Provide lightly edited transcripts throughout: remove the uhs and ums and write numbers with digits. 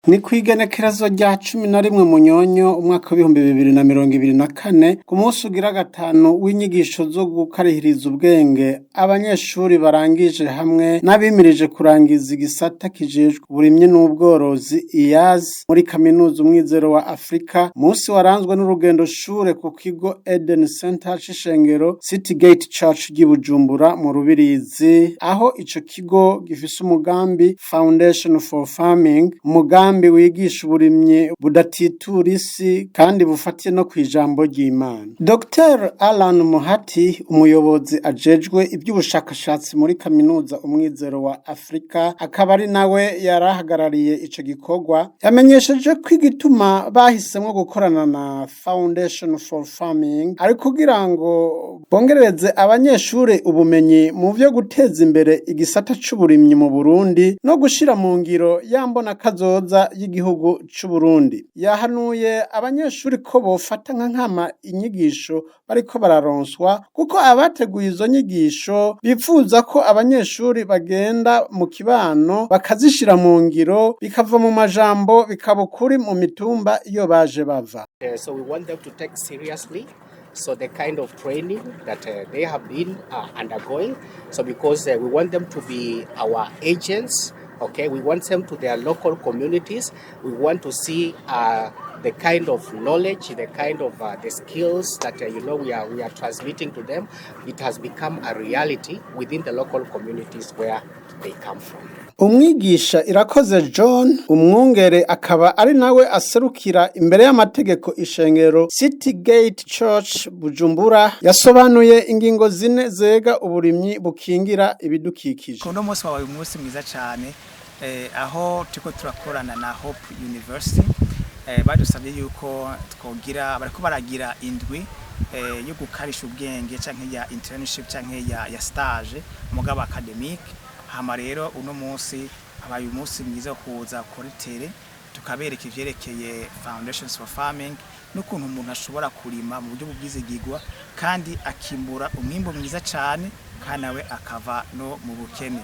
Ni kw'igenekerezo rya 11 Munyonyo umwaka w'2024, ku munsi ugira gatanu w'inyigisho zo gukarihiriza ubwenge abanyeshuri barangije hamwe n'abimirije kurangiza igisata kijejwe uburimyi n'ubworozi IAS muri kaminuza Umwizero wa Afrika, musi waranzwe n'urugendo shure ku kigo Eden Center c'ishengero City Gate Church ry'i Bujumbura mu Rubirizi, aho ico kigo gifise umugambi Foundation for Farming, umugambi wigisha uburimyi budatitura isi kandi bufatiye no kw'ijambo ry'Imana. Dr Alan Muhati, umuyobozi ajejwe ivy'ubushakashatsi muri kaminuza Umwizero wa Afrika, akaba ari nawe yarahagarariye ico gikorwa, yamenyesheje ko igituma bahisemwo gukorana na Foundation for Farming ari kugira ngo bongerereze abanyeshure ubumenyi mu vyo guteza imbere igisata c'uburimyi mu Burundi no gushira mu ngiro ya mbonakazoza y'igihugu c'Uburundi. Yahanuye abanyeshuri ko bofata nka nkama inyigisho bariko bararonswa, kuko abateguye izo nyigisho bipfuza ko abanyeshuri bagenda mu kibano bakazishira mu ngiro, bikava mu majambo bikaba ukuri mu mitumba iyo baje bava. So we want them to take seriously so the kind of training that they have been undergoing. So because we want them to be our agents, okay, we want them to their local communities. We want to see the kind of knowledge, the kind of the skills that we are transmitting to them. It has become a reality within the local communities where they come from. Umwigisha Irakoze John, umwungere akaba ari nawe aserukira imbere y'amategeko ishengero City Gate Church Bujumbura, yasobanuye ingingo zine zega uburimyi bukingira ibidukikije. Uno munsi wabaye umunsi mwiza cyane, aho turiko turakorana na Hope University. Badusabye yuko twogira, bariko baragira indwi yo gukarisha ubwenge canke ya internship canke ya stage mugabo académique. Hama rero uno munsi habaye umunsi mwiza wo kuza kuri terrain, tukabereka ivyerekeye Foundations for Farming n'ukuntu umuntu ashobora kurima mu buryo bw'ubwizigirwa kandi akimbura umwimbu mwiza cane, kandi nawe akava no mu bukene.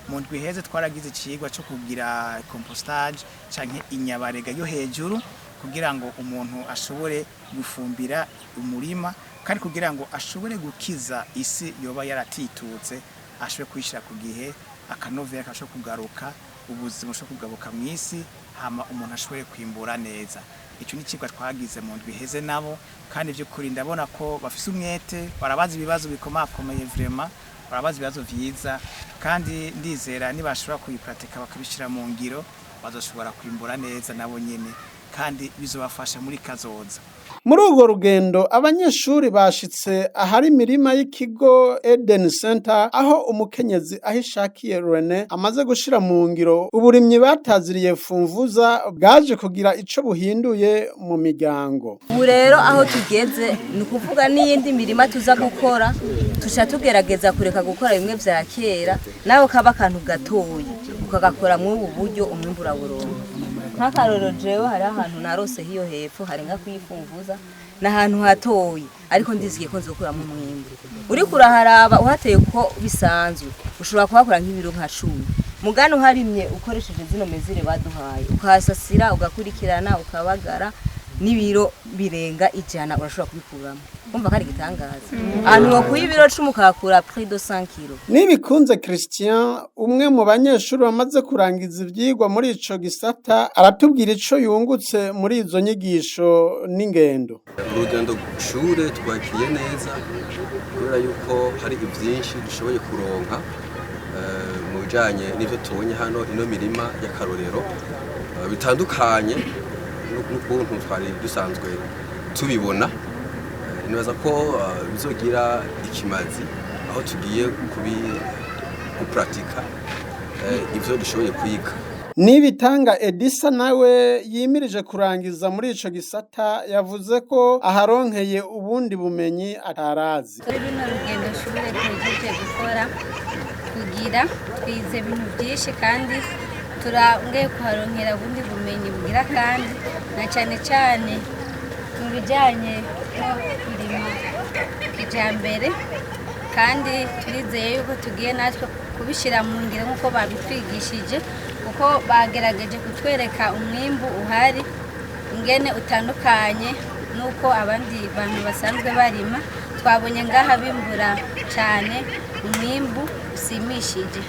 Mu ndwi iheze twaragize icigwa co kugira compostage canke inyabarega yo hejuru, kugira ngo umuntu ashobore gufumbira umurima, kandi kugira ngo ashobore gukiza isi yoba yaratitutse, ashobore kuyishira ku gihe, akanovera kashobora kugaruka, ubuzima bushobora kugaruka mw'isi, hama umuntu ashobore kwimbura neza. Ico ni icigwa twagize mu ndwi iheze nabo, kandi vy'ukuri ndabona ko bafise umwete, barabaza ibibazo bikomakomeye, vraiment barabaza ibibazo vyiza, kandi ndizera nibashobora kubipratika bakabishira mu ngiro, bazoshobora kwimbura neza nabo nyene, kandi bizobafasha muri kazoza. Muri urwo rugendo abanyeshuri bashitse ahari imirima y'ikigo Eden Center, aho umukenyezi Ahishakiye Rene amaze gushira mu ngiro uburimyi bataziriye fumvuza, bwaje kugira ico buhinduye mu miryango. Ubu rero aho tugeze, ni ukuvuga n'iyindi mirima tuza gukora, tuca tugerageza kureka gukora bimwe vya kera. Nawe kaba akantu gatoyi ukagakora mw'ubu buryo, umwimbu urawuronka. Nk'akarorero, jewe hari ahantu narose hiyo hepfo hari nka kuyifumvuza, ni ahantu hatoyi, ariko ndizigiye ko nzokuramo umwimbu. Uriko uraharaba, uhateye uko bisanzwe ushobora kuhakora nk'ibiro nka 10. Mugani uharimye ukoresheje zino mesures baduhaye, ukahasasira, ugakurikirana, ukabagara, n'ibiro birenga 100 urashobora kubikuramo. Kumva ko ari igitangaza, ahantu wokuye ibiro 10 ukahakura près de 100 kilo. Nibikunze Christian, umwe mu banyeshuri bamaze kurangiza ivyigwa muri ico gisata, aratubwira ico yungutse muri izo nyigisho n'ingendo. Urugendo shure twakiriye neza, kubera yuko hari ivyinshi dushoboye kuronka mu bijanye n'ivyo tubonye hano, ino mirima y'akarorero, bitandukanye n'ukuntu twari dusanzwe tubibona. Nibaza ko bizogira ikimazi aho tugiye kubi gupuratika ivyo dushoboye kwiga. Nibitanga Edisa, nawe yimirije kurangiza muri ico gisata, yavuze ko aharonkeye ubundi bumenyi atarazi. Kuri runo rugendo shure tuhejeje gukora, kugira twize ibintu byinshi, kandi turongeye kuharonkera ubundi bumenyi bugira, kandi na cyane cyane mu bijyanye no kurima kijambere, kandi turizeye yuko tugiye natwe kubishyira mu ngiro nk'uko babitwigishije. Kuko bagerageje kutwereka umwimbu uhari ingene utandukanye n'uko abandi bantu basanzwe barima. Twabonye ngaha bimbura cyane, umwimbu usimishije.